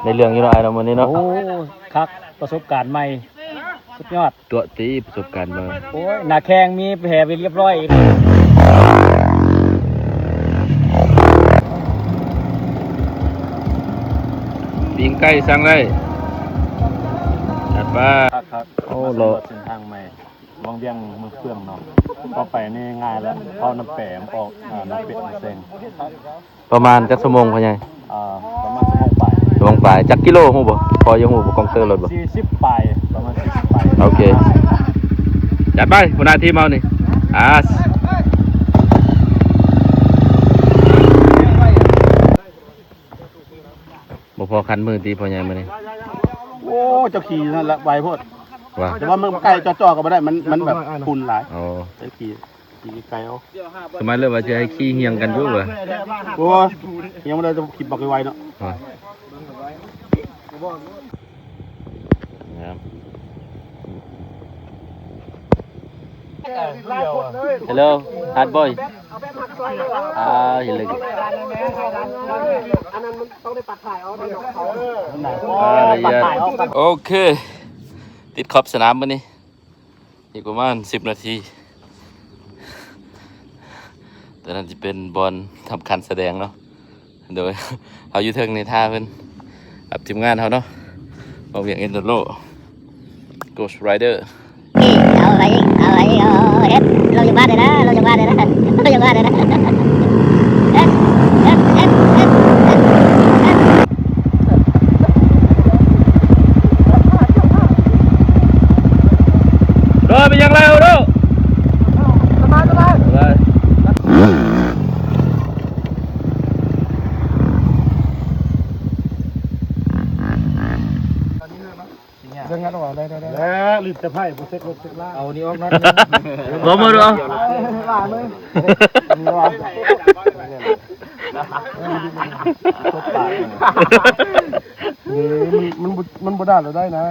ໄດ້ເລື່ອງຢູ່ເນາະ ອ້າຍເນາະ ມື້ນີ້ເນາະ. ໂອ້ ຄັກ ປະສົບການໃໝ່ ສຸດຍອດ. ຕົວະຕິ ປະສົບການໃໝ່. ໂອ້ຍ ໜ້າແຂ່ງມີແຜໄປຮຽບຮ້ອຍ. ປີ້ງໄກ່ສັ່ງໄດ້ ຈັດໄປ. ຄັກໆ ໂອ້ ເລາະເສັ້ນທາງໃໝ່ ວັງວຽງ ເມືອງເຟືອງເນາະ. ຕໍ່ໄປນີ້ງ່າຍລະ ເຂົ້ານ້ຳແປມ ອອກ ເອີ ນ້ຳເປັດ ນ້ຳແຊງ. ປະມານຈັກຊົ່ວໂມງພໍ່ໃຫຍ່? ເອີ ປະມານຊົ່ວໂມງປາຍ. ຊົ່ວໂມງປາຍ. ຈັກກິໂລຮູ້ບໍ່? ພໍຈະຮູ້ບໍ່? ກອງເຕີລົດບໍ່? ສີ່ສິບປາຍ ປະມານສີ່ສິບປາຍ. ໂອເຄ ຈັດໄປ ຫົວໜ້າທີມເຮົານີ້. ອາ ບໍ່ພໍຄັນມືຕິພໍ່ໃຫຍ່ມື້ນີ້? ໂອ້ ເຈົ້າຂີ່ນັ້ນລະໄວໂພດ. ວ່າ ແຕ່ວ່າມັນໄກຈ່ອໆກໍບໍ່ໄດ້ ມັນ ມັນແບບຝຸ່ນຫຼາຍ. ອໍ ເຈົ້າຂີ່ ຂີ່ໄກເອົາ. ສະມາເລີຍວ່າຈະໃຫ້ຂີ່ຮຽງກັນຢູ່ວ່າ. ໂອ້ ຮຽງບໍ່ໄດ້ ແຕ່ຂີ່ບັກໄວໆເນາະ. ອ່າ Hello hard boy. ອ່າ ເຫັນເລີຍ. ອັນນັ້ນມັນຕ້ອງໄດ້ຕັດຖ່າຍເອົາ. ອ່າ ລະອຽດ. ໂອເຄ ຕິດຂອບສະໜາມມື້ນີ້ ອີກປະມານສິບນາທີ ແຕ່ນັ້ນຊິເປັນບ່ອນທຳການສະແດງເນາະ. ໂດຍ ເຮົາຢູ່ເທິງນີ້ຖ້າເພິ່ນ ກັບທີມງານເຮົາເນາະ ບ່າວວຽງ ເອັນດູໂຣ Ghost Rider. ເອົາໄວ້ອີກ ເອົາໄວ້ອີກ ເອົາເຮັດ ລົງຈາກບ້ານເດີນະ ລົງຈາກບ້ານເດີນະ ລົງຈາກບ້ານເດີນະ. ໂດຍ ເປັນຫຍັງແລ້ວໂດ? ສະບາຍ ສະບາຍ ສະບາຍ. ເລື່ອງງັດອອກ ໄດ້ ໄດ້ ໄດ້ ແລ້ວ ຫຼິ້ນແຕ່ໄພ້ ບໍ່ເຊັກລົດເຊັກລາ ເອົານີ້ອອກນອກ ບໍ່ ບໍ່ ບໍ່ ເອົາ ວ່າເລີຍ ເອີ ມັນ ມັນບໍ່ ມັນບໍ່ດ້ານແລ້ວໄດ້ນະ.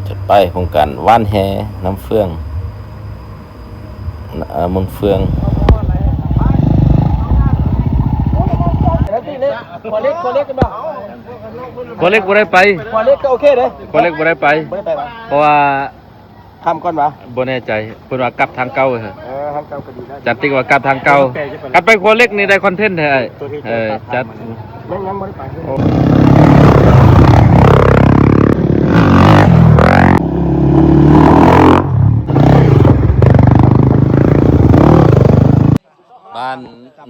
ຈັດໄປ ໂຄງການຫວ່ານແຫນ້ຳເຟືອງ ເອີ ເມືອງເຟືອງ. ຂົວເຫຼັກ ຂົວເຫຼັກ ຂົວເຫຼັກບໍ່ໄດ້ໄປ ຂົວເຫຼັກກໍໂອເຄເດ້ ຂົວເຫຼັກບໍ່ໄດ້ໄປ ບໍ່ໄດ້ໄປຫວາ ເພາະວ່າ ຂ້າມກ່ອນຫວາ ບໍ່ແນ່ໃຈ ເພິ່ນວ່າກັບທາງເກົ່າ. ເອີ ທາງເກົ່າກໍດີແລ້ວ ຈັດຕິກວ່າກັບທາງເກົ່າ ຄັນໄປຂົວເຫຼັກນີ້ໄດ້ຄອນເທັນແທ້. ເອີ ຈັດ ຍັງ ຍັງບໍ່ໄດ້ໄປ. ບ້ານ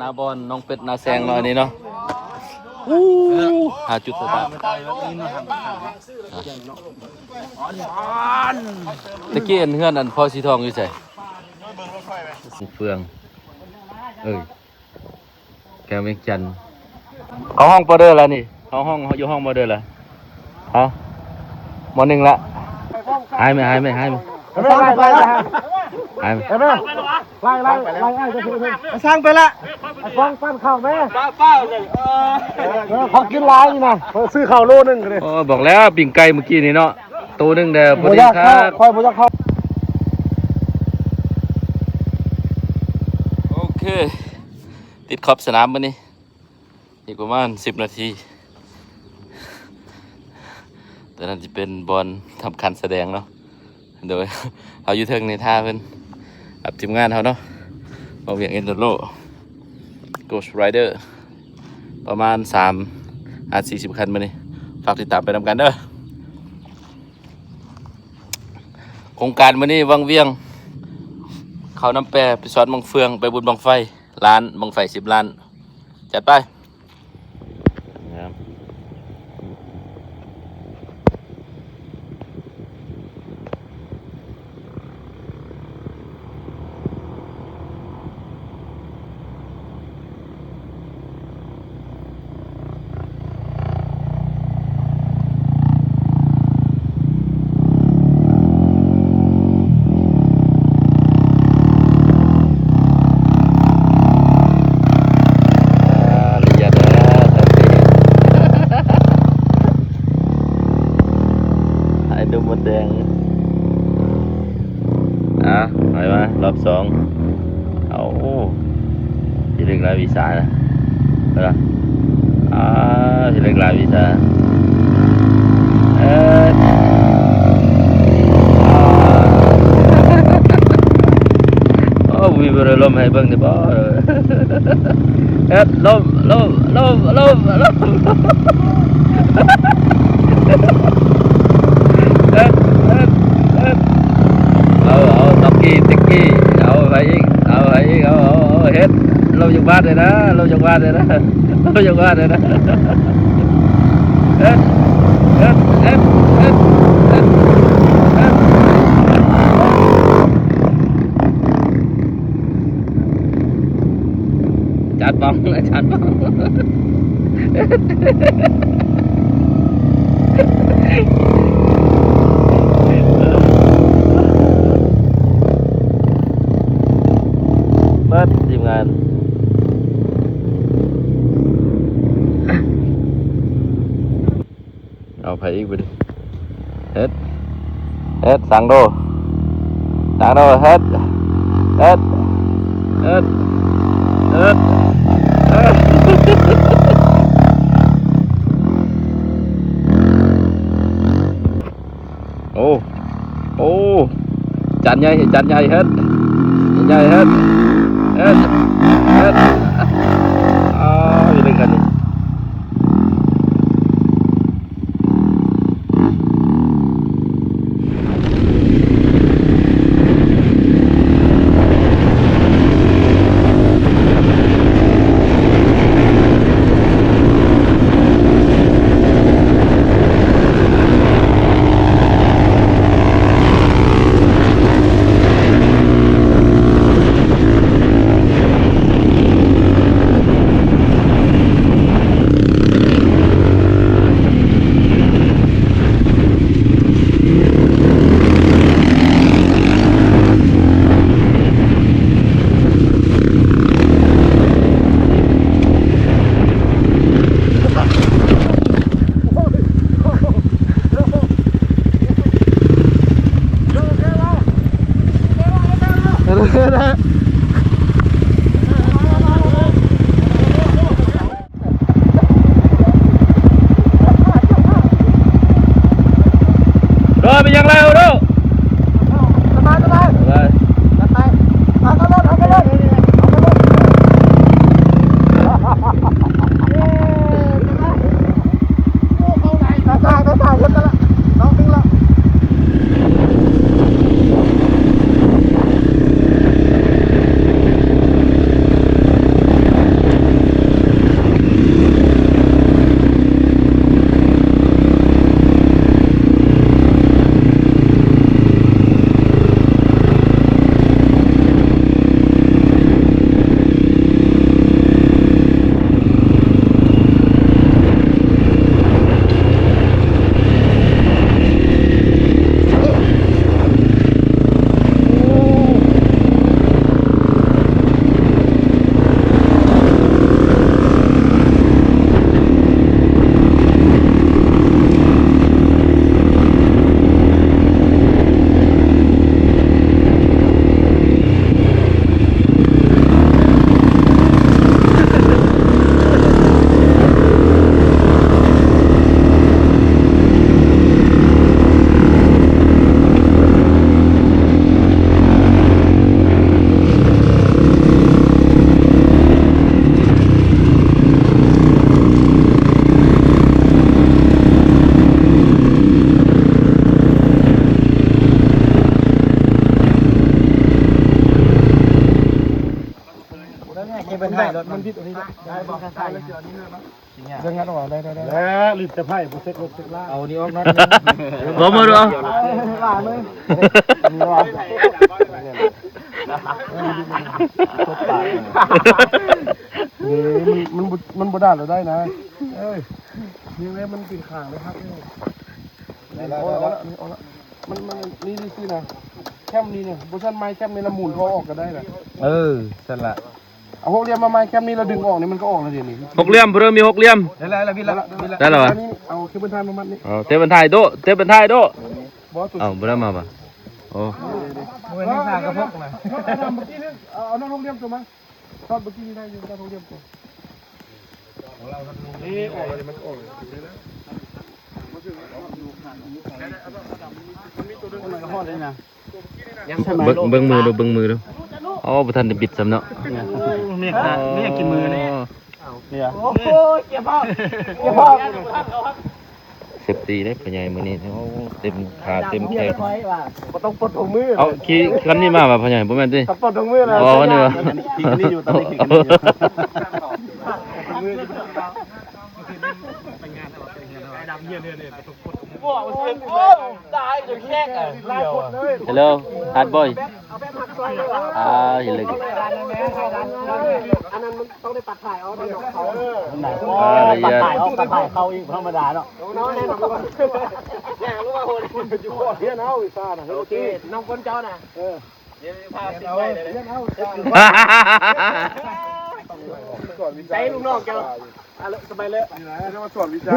ນາບອນ ໜອງເປັດ ນາແຊງເນາະ ອັນນີ້ເນາະ. ອູ້ ຫາຈຸດສະຕາດ ຕະກີ້ອັນເຮືອນອັນພໍ່ສີທອງຢູ່ໃສ? ເຟືອງ ເອີຍ ແຂວງວຽງຈັນ. ເຂົ້າຫ້ອງປອເດີລະນີ້ ເຂົ້າຫ້ອງ ຢູ່ຫ້ອງປອເດີລະ. ຮະ ມໍໜຶ່ງລະ ຫາຍໄໝ ຫາຍໄໝ ຫາຍໄໝ ຫາຍໄໝ ໄລ່ໄລ່ໄລ່ໄລ່ ໄອ້ຊ່າງໄປລະ ໄອ້ຟອງປັ້ນເຂົ້າແມ່ ເອີ ເຂົາກິນຫຼາຍນີ້ນະ ເຂົາຊື້ເຂົ້າໂລໜຶ່ງກໍໄດ້. ໂອ້ ບອກແລ້ວປີ້ງໄກ່ມື້ກີ້ນີ້ເນາະ ໂຕໜຶ່ງແດ່ ບໍ່ຢາກເຂົ້າ ພໍດີຄັກ ຂ້ອຍບໍ່ຢາກເຂົ້າ. ໂອເຄ ຕິດຂອບສະໜາມມື້ນີ້ ອີກປະມານສິບນາທີ ແຕ່ນັ້ນຊິເປັນບ່ອນທຳການສະແດງເນາະ. ໂດຍ ເຮົາຢູ່ເທິງນີ້ຖ້າເພິ່ນ ກັບທີມງານເຮົາເນາະ ບ່າວວຽງ ເອັນດູໂຣ Ghost Rider ປະມານສາມຫາສີ່ສິບຄັນມື້ນີ້ ຝາກຕິດຕາມໄປນຳກັນເດີ. ໂຄງການມື້ນີ້ວັງວຽງ ເຂົ້ານ້ຳແປ ໄປສອນບັ້ງເຟືອງ ໄປບຸນບັ້ງໄຟ ລ້ານ ບັ້ງໄຟສິບລ້ານ ຈັດໄປ. ອ່າ ລະຍະເດີ ຕອນນີ້ ໄອ້ໜຸ່ມມົດແດງ. ອ່າ ໄປມາ ລອບສອງ ເອົາ ຊິເລິກຫຼາຍວິຊານະ ເອີ ອ່າ ເຮັດເລັກຫຼາຍວິຊາ ເອີ ໂອ້ ມີບໍ່ໄດ້ລົມໃຫ້ເບິ່ງນີ້ບໍ່? ເຮັດ ລົມ ລົມ ລົມ ລົມ ລົມ ເຮັດ ເຮັດ ເຮັດ ເອົາ ເອົາ ຕັກກີ້ ຕິກກີ້ ເອົາ ໃຜອີກ ເອົາ ໃຜອີກ ເອົາ ເອົາ ເຮັດ ລົມຢາກບາດເລີຍນະ ລົມຢາກບາດເລີຍນະ. ເອົາ ຢາກວ່າແນວນັ້ນ ເຮັດ ເຮັດ ເຮັດ ເຮັດ ເຮັດ ເຮັດ ຈານປອງ ອາຈານປອງ ເບິດທີມງານ. ເອົາໃຜອີກບາດນີ້ ເຮັດ ເຮັດ ສັ່ງໂດ ສັ່ງໂດ ເຮັດ ເຮັດ ເຮັດ ເຮັດ ເຮັດ. ໂອ້ ໂອ້ ຈານໃຫຍ່ ຈານໃຫຍ່ ເຮັດ ຈານໃຫຍ່ ເຮັດ ເຮັດ ເຮັດ ອ້າວ ຢູ່ນຳກັນນີ້. ໂດ ເປັນຫຍັງແລ້ວໂດ? ສະບາຍ ສະບາຍ ສະບາຍ ໄປ ເອົາຂຶ້ນລົດ ເອົາຂຶ້ນລົດ ເອົາຂຶ້ນລົດ ເອີ ສະບາຍ ຕາຍ ຕາຍ ຕາຍ ເຮັດແລ້ວລະ ນ້ອງຕິງລະ. ເປັນໄຫ ລົດມັນຜິດອັນນີ້ ໄດ້ບໍ່? ເລື່ອງງັດອອກ ໄດ້ ໄດ້ ໄດ້ ແລ້ວລືມແຕ່ໄພ ບໍ່ເຊັກລົດເຊັກລາ ເອົານີ້ອອກໜ້ອຍໜຶ່ງ ບໍ່ ບໍ່ ບໍ່ ເອົາ ເອົາ ວ່າເບິ່ງ ເອີ ມັນ ມັນບໍ່ ມັນບໍ່ດ້ານແລ້ວໄດ້ນະ ເອີ ນີ້ແຫຼະ ມັນເປັນຂ້າງເລີຍຄັບ ນີ້ ໄດ້ແລ້ວ ໄດ້ແລ້ວ ນີ້ອອກລະ ມັນ ມັນ ນີ້ ນີ້ຊື່ນະ ແຄມນີ້ນະ ບໍ່ຊັ້ນໄມ້ແຄມນີ້ລະໝູນທໍ່ອອກກະໄດ້ນະ ເອີ ຊັ້ນລະ. ເອົາຫົກຫຼ່ຽມມາໃໝ່ ແຄມນີ້ລະດຶງອອກນີ້ມັນກະອອກລະເດນີ້ ຫົກຫຼ່ຽມ ຜູ້ໃດມີຫົກຫຼ່ຽມ ໄດ້ແລ້ວ ໄດ້ແລ້ວ ໄດ້ແລ້ວ ໄດ້ແລ້ວຫວາ? ນີ້ ເອົາເຄເບິນໄທມາມັດນີ້ ເອົາເຄເບິນໄທໂດ ເຄເບິນໄທໂດ ບໍ່ ເອົາ ບໍ່ໄດ້ມາຫວາ? ໂອ້ ບໍ່ແມ່ນທາງກະພົກນະ ເອົາ ເອົານອກຫົກຫຼ່ຽມໂຕມາ ຊອດເມື່ອກີ້ນີ້ໄດ້ຢູ່ ນອກຫົກຫຼ່ຽມໂຕ. ນີ້ອອກແລ້ວ ມັນອອກແລ້ວ ມັນມີຕົວໜຶ່ງ ຮອດເລີຍນະ. ເບິ່ງ ເບິ່ງມືດູ ເບິ່ງມືດູ. ໂອ້ ບໍ່ທັນໄດ້ບິດຊ້ຳເນາະ. ນີ້ ນີ້ກິນມືນີ້. ໂອ້ຍ ເຈັບເຂົ້າ ເຈັບເຂົ້າ. ເຊບຕີເດ້ພໍ່ໃຫຍ່ມື້ນີ້. ໂອ້ ເຕັມຂາເຕັມແຂນ. ບໍ່ຕ້ອງປົດຖົງມື. ເອົາ ຂີ່ຄັນນີ້ມາວ່າພໍ່ໃຫຍ່ ບໍ່ແມ່ນຕິ? ຕ້ອງປົດຖົງມືນະ. ອໍ ນີ້ວ່າ ນີ້ຢູ່ ຕອນນີ້ຂີ່ຄັນນີ້ຢູ່. ໂອ້ ຕາຍຈົນແຂກ. Hello hard boy. ອ່າ ເຫັນເລີຍ. ອັນນັ້ນມັນຕ້ອງໄດ້ປັດຖ່າຍເອົາເນາະ. ເອີ ປັດຖ່າຍເອົາ ປັດຖ່າຍເຂົ້າອີກ ທຳມະດາເນາະ. ໂອເຄ ນ້ອງຄົນເຈົ້ານະ. ເອີ ພາສິໄປເລີຍ. ໃສ່ລູກນ້ອງເຈົ້າ. ອ່ະ ສະບາຍເລີຍ ນີ້ນະ ຈະມາສອນວິຊາ.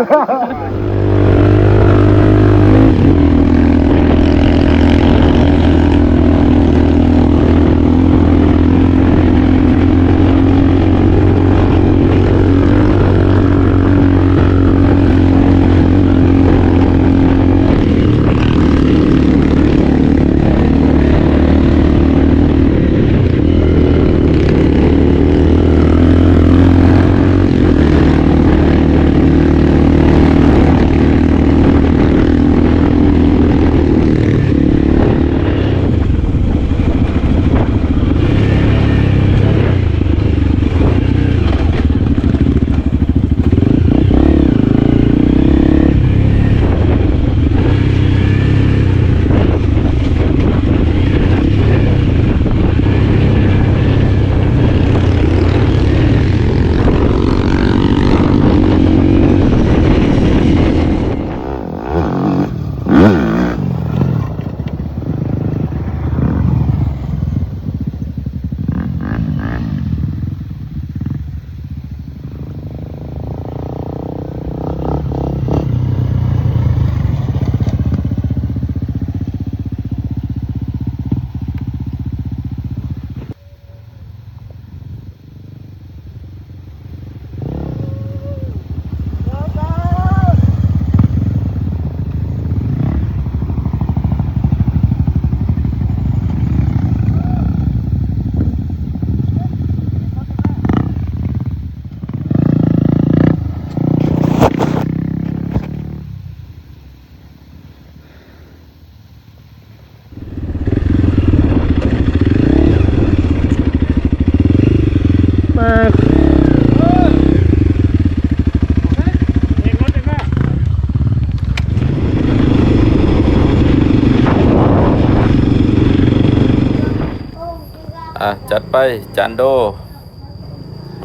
ອ່ະ ຈັດໄປ ຈານໂດ.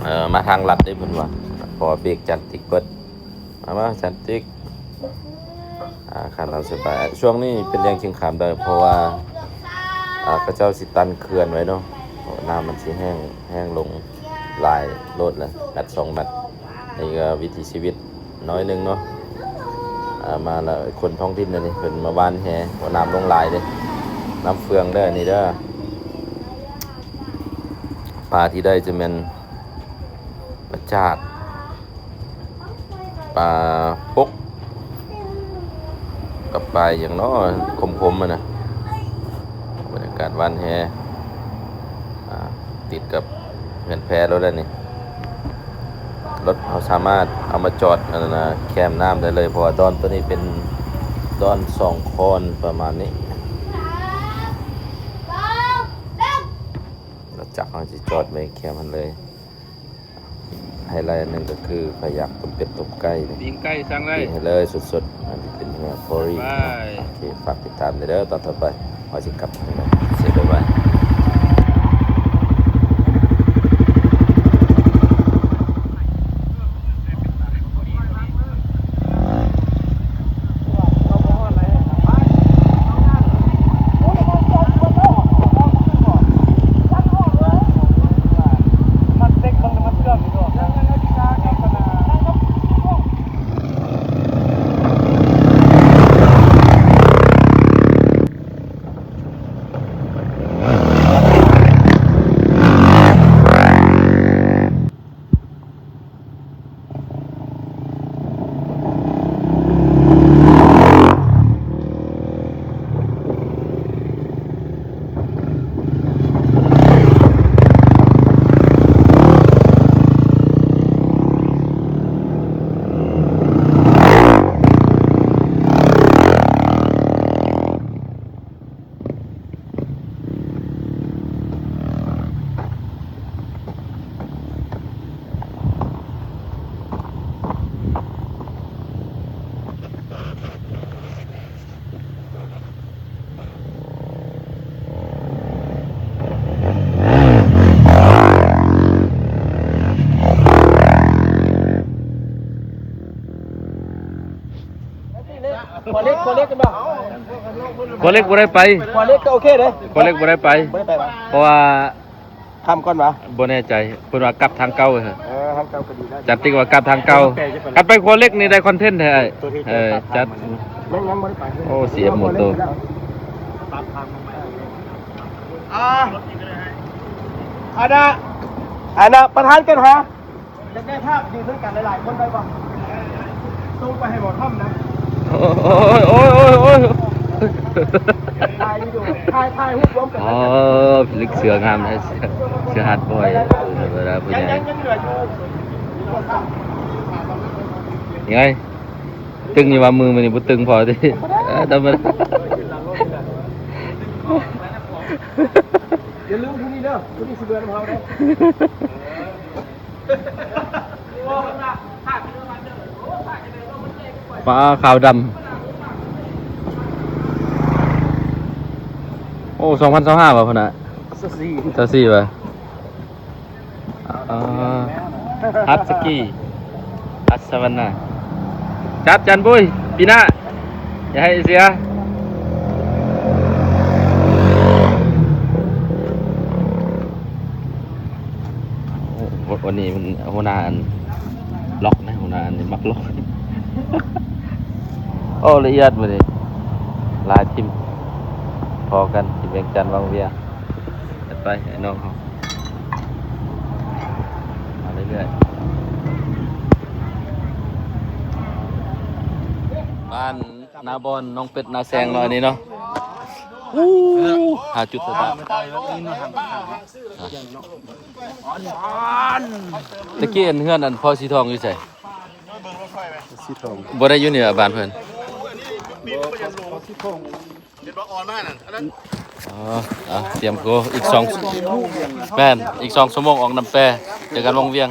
ເອີ ມາທາງລັດເດ້ເພິ່ນວ່າ ເພາະວ່າເບຣກຈານຕິກເບິດ. ມາ ມາ ສັນຕິກ ອ່າ ຄັນເຮົາສະບາຍ. ຊ່ວງນີ້ເປັນຫຍັງຈຶ່ງຂ້າມໄດ້? ເພາະວ່າ ອ່າ ເຂົາເຈົ້າຊິຕັນເຂື່ອນໄວ້ເນາະ, ເພາະນ້ຳມັນຊິແຫ້ງ ແຫ້ງລົງຫຼາຍໂລດແລ້ວ ແມັດສອງແມັດ. ນີ້ກໍວິຖີຊີວິດໜ້ອຍໜຶ່ງເນາະ. ອ່າ ມາແລ້ວ ຄົນທ້ອງຖິ່ນອັນນີ້ ເພິ່ນມາຫວ່ານແຫ ເພາະນ້ຳລົງຫຼາຍເດ້. ນ້ຳເຟືອງເດີ ອັນນີ້ເດີ. ປາທີ່ໄດ້ຈະແມ່ນປາຈາດ ປາປົກ ກັບປາຫຍັງເນາະ ຂົມໆ ຫັ້ນນະ. ບັນຍາກາດຫວ່ານແຫ ອ່າ ຕິດກັບເຮືອນແພເຮົາແລ້ວນີ້. ລົດເຮົາສາມາດເອົາມາຈອດ ອັນນັ້ນນະ ແຄມນ້ຳໄດ້ເລີຍ ເພາະວ່າດອນໂຕນີ້ເປັນດອນສອງຄອນປະມານນີ້. ລົດຈັກເຮົາຊິຈອດໄວ້ແຄມຫັ້ນເລີຍ. ໄຮໄລອັນໜຶ່ງກໍຄື ຂ້ອຍຢາກຕົ້ມເປັດຕົ້ມໄກ່ນີ້ ປີ້ງໄກ່ສັ່ງໄດ້ ປີ້ງໃຫ້ເລີຍສົດໆ. ອັນນີ້ເປັນເຮືອໂຟຣີ. ໄປ ໂອເຄ ຝາກຕິດຕາມເດີ ຕອນຕໍ່ໄປວ່າຊິກັບທາງໃດ. ໂອເຄ ບາຍບາຍ. ອ່ ຂົວເຫຼັກ ຂົວເຫຼັກກັນບໍ່? ຂົວເຫຼັກບໍ່ໄດ້ໄປ ຂົວເຫຼັກກໍໂອເຄເດ້. ຂົວເຫຼັກບໍ່ໄດ້ໄປ ບໍ່ໄດ້ໄປຫວາ? ເພາະວ່າ ຄ່ຳກ່ອນຫວາ? ບໍ່ແນ່ໃຈ ເພິ່ນວ່າກັບທາງເກົ່າ. ເອີ ທາງເກົ່າກໍດີແລ້ວ. ຈັດຕິກວ່າກັບທາງເກົ່າ. ຄັນໄປຂົວເຫຼັກນີ້ໄດ້ຄອນເທັນແທ້ອ້າຍ. ເອີ ຈັດ. ຍັງ ຍັງບໍ່ໄດ້ໄປ. ໂອ້ ຊີເອັມໂມໂຕ. ອ່າ ອັນນ່າ ອັນນ່າ ປະທານກັນຫາ ຢາກໄດ້ພາບຢືນນຳກັນຫຼາຍໆຄົນໄດ້ບໍ່? ສົ່ງໄປໃຫ້ໝໍທອມນະ. ໂອ້ຍ ໂອ້ຍ ໂອ້ຍ ໂອ້ຍ ຖ່າຍວິດີໂອ ຖ່າຍ ຖ່າຍຮູບລວມກັນ. ອໍ ເຫຼັກເສືອງາມນະ ເສືອ ເສືອຮາດບອຍ ເວລາຜູ້ໃຫຍ່. ຍັງ ຍັງເຫຼືອຢູ່ ຍັງໄງ? ຕຶງຢູ່ວ່າມືມື້ນີ້ບໍ່ຕຶງພໍຕິ? ເອີ ທຳມະດາ. ຢ່າລືມຜູ້ນີ້ເດີ ຜູ້ນີ້ຊິເມືອນຳເຮົາເດ້. ປາຂາວດຳ. ໂອ້ ສອງພັນຊາວຫ້າບໍ່ພຸ້ນນະ? ຊາວສີ່ ຊາວສີ່ບໍ່? ອ່າ ຮັດສະກີ ຮັດສະວັນນາ. ຈັບຈັນບຸຍ ປີໜ້າ ຢ່າໃຫ້ເສຍ. ໂອ້ ວັນນີ້ມັນຫົວໜ້າອັນລັອກນະ ຫົວໜ້າອັນນີ້ມັກລັອກ. ໂອ້ ລະອຽດມື້ນີ້ ຫຼາຍທີມພໍກັນ ທີມວຽງຈັນວັງວຽງ. ຈັດໄປໄອ້ນ້ອງເຮົາ ມາເລື້ອຍໆ. ບ້ານນາບອນ ໜອງເປັດ ນາແຊງເນາະ ອັນນີ້ເນາະ. ອູ້ ຫ້າຈຸດສະຕາດ. ຕະກີ້ອັນເຮືອນອັນພໍ່ສີທອງຢູ່ໃສ? ສີທອງ ບໍ່ໄດ້ຢູ່ນີ້ຫວາ ບ້ານເພິ່ນ? ອໍ ຕຽມໂກ ອີກສອງ ແມ່ນ ອີກສອງຊົ່ວໂມງອອກນ້ຳແປ ເຈີກັນວັງວຽງ.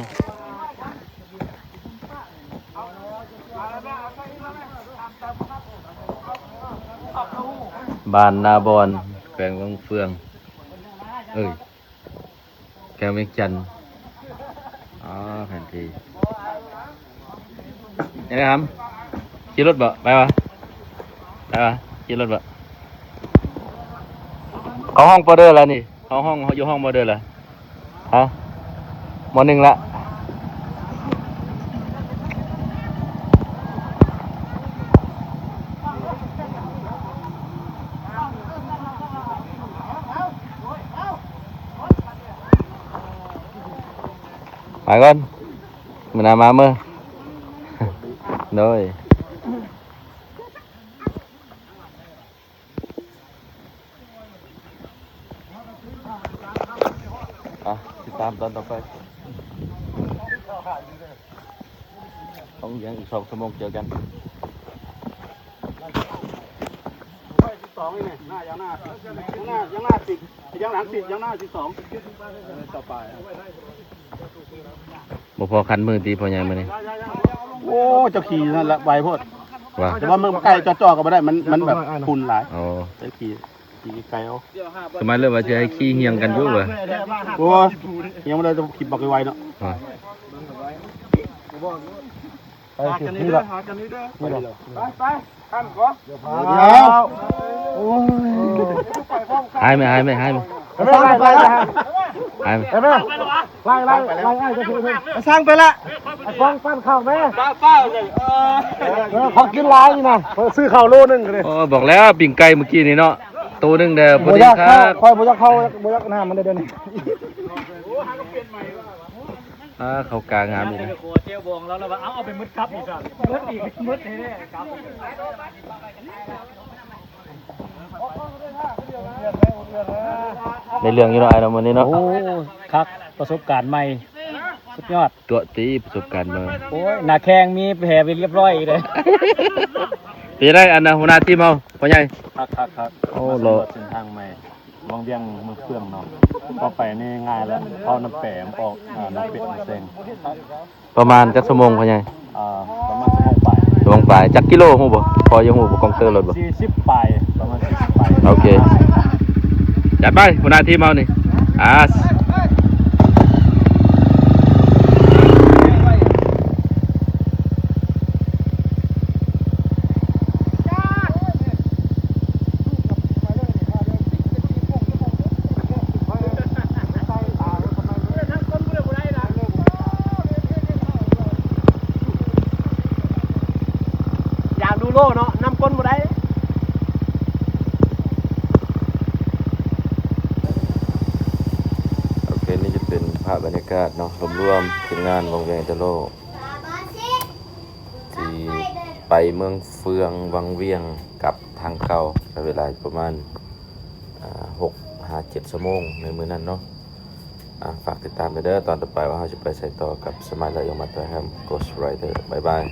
ບ້ານນາບອນ ແຂວງວັງເຟືອງ ເອີຍ ແຂວງວຽງຈັນ. ອໍ ແຜນທີ່ ຍັງໄງຫຳ? ຂີ່ລົດບໍ່? ໄປຫວາ? ໄປຫວາ? ຂີ່ລົດບໍ່? ເຂົາຫ້ອງປໍເດີລະນີ້ ເຂົາຫ້ອງ ຢູ່ຫ້ອງບໍເດີລະ? ຮະ? ມໍໜຶ່ງລະ. ໄປກ່ອນ ມື້ໜ້າມາເມີ. ໂດຍ. ອ່ະ ຕິດຕາມຕອນຕໍ່ໄປ. ຕ້ອງຍັງອີກສອງຊົ່ວໂມງເຈີກັນ. ໄປສິບສອງນີ້ ໜ້າ ຢ່າງໜ້າ ຢ່າງໜ້າ ຢ່າງໜ້າສິບ ຢ່າງຫຼັງສິບ ຢ່າງໜ້າສິບສອງ. ບໍ່ພໍຄັນມືຕິພໍ່ໃຫຍ່ມື້ນີ້? ໂອ້ ເຈົ້າຂີ່ນັ້ນລະໄວໂພດ. ວ່າ ແຕ່ວ່າມັນໄກຈໍ່ໆກໍບໍ່ໄດ້ ມັນ ມັນແບບຝຸ່ນຫຼາຍ. ອໍ ເຈົ້າຂີ່ ຂີ່ໄກເອົາ. ສະໄໝເລີ່ມວ່າຊິໃຫ້ຂີ່ຮຽງກັນຢູ່ວ່າ. ໂອ້ຍ ຮຽງບໍ່ໄດ້ ແຕ່ຂີ່ບັກໄວໆເນາະ. ວ່າ ໄປ ຫາກັນນີ້ເດີ ຫາກັນນີ້ເດີ. ໄປ ໄປ ຂ້າມກ່ອນ. ດຽວ ໂອ້ຍ ຫາຍໄໝ ຫາຍໄໝ ຫາຍໄໝ. ໄປ ໄປ ໄປ ໄປ ໄລ່ ໄລ່ ໄລ່ ໄອ້ຊ່າງໄປລະ. ໄອ້ປ້ອງ ປັ້ນເຂົ້າແມ້. ປ້າ ປ້າ ເອີ ເອີ ເຂົາກິນຫຼາຍນີ້ນະ ຂ້ອຍຊື້ເຂົ້າໂລໜຶ່ງເລີຍ. ໂອ້ ບອກແລ້ວ ປີ້ງໄກ່ມື້ກີ້ນີ້ເນາະ ໂຕໜຶ່ງແດ່. ບໍ່ຢາກເຂົ້າ ຂ້ອຍບໍ່ຢາກເຂົ້າ ບໍ່ຢາກນ້ຳມັນເດ້ ດຽວນີ້. ອ່າ ເຂົ້າກາງາມອີກນະ. ເອົາ ເອົາໄປໝົດກັບອີກ ໝົດອີກ ໝົດແທ້ໆກັບ. ໄດ້ເລື່ອງຢູ່ເນາະ ອ້າຍເນາະ ມື້ນີ້ເນາະ. ໂອ້ ຄັກ ປະສົບການໃໝ່ ສຸດຍອດ. ຕົວະຕິ ປະສົບການໃໝ່. ໂອ້ຍ ໜ້າແຂ່ງມີແຜເປັນຮຽບຮ້ອຍອີກເດ້. ເປັນໃດອັນນ່າ ຫົວໜ້າທີມເຮົາ ພໍ່ໃຫຍ່? ຄັກໆໆ. ໂອ້ ເລາະເສັ້ນທາງໃໝ່ ວັງວຽງ ເມືອງເຟືອງເນາະ. ຕໍ່ໄປນີ້ງ່າຍລະ ເຂົ້ານ້ຳແປ ອອກ ອ່າ ນ້ຳເປັດ ນ້ຳແຊງ. ປະມານຈັກຊົ່ວໂມງ ພໍ່ໃຫຍ່? ອ່າ ປະມານຊົ່ວໂມງປາຍ. ຊົ່ວໂມງປາຍ. ຈັກກິໂລຮູ້ບໍ່? ພໍຈະຮູ້ບໍ່? ກອງເຕີລົດບໍ່? ສີ່ສິບປາຍ ປະມານສີ່ສິບປາຍ. ໂອເຄ ຈັດໄປ ຫົວໜ້າທີມເຮົານີ້. ອ່າ. ดูโลเนาะ นำคนบ่ได้ โอเค นี่จะเป็นภาพบรรยากาศเนาะ รวมๆ ทีมงานวังเวียงเอเทโล ที่ไปเมืองเฟืองวังเวียงกลับทางเก่า ใช้เวลาประมาณ อ่า หกหาเจ็ดชั่วโมงในมื้อนั้นเนาะ อ่า ฝากติดตามไปเด้อ ตอนต่อไปว่าเราจะไปใส่ต่อกับ Smile และ Young Master Ham Ghost Rider บ๊ายบาย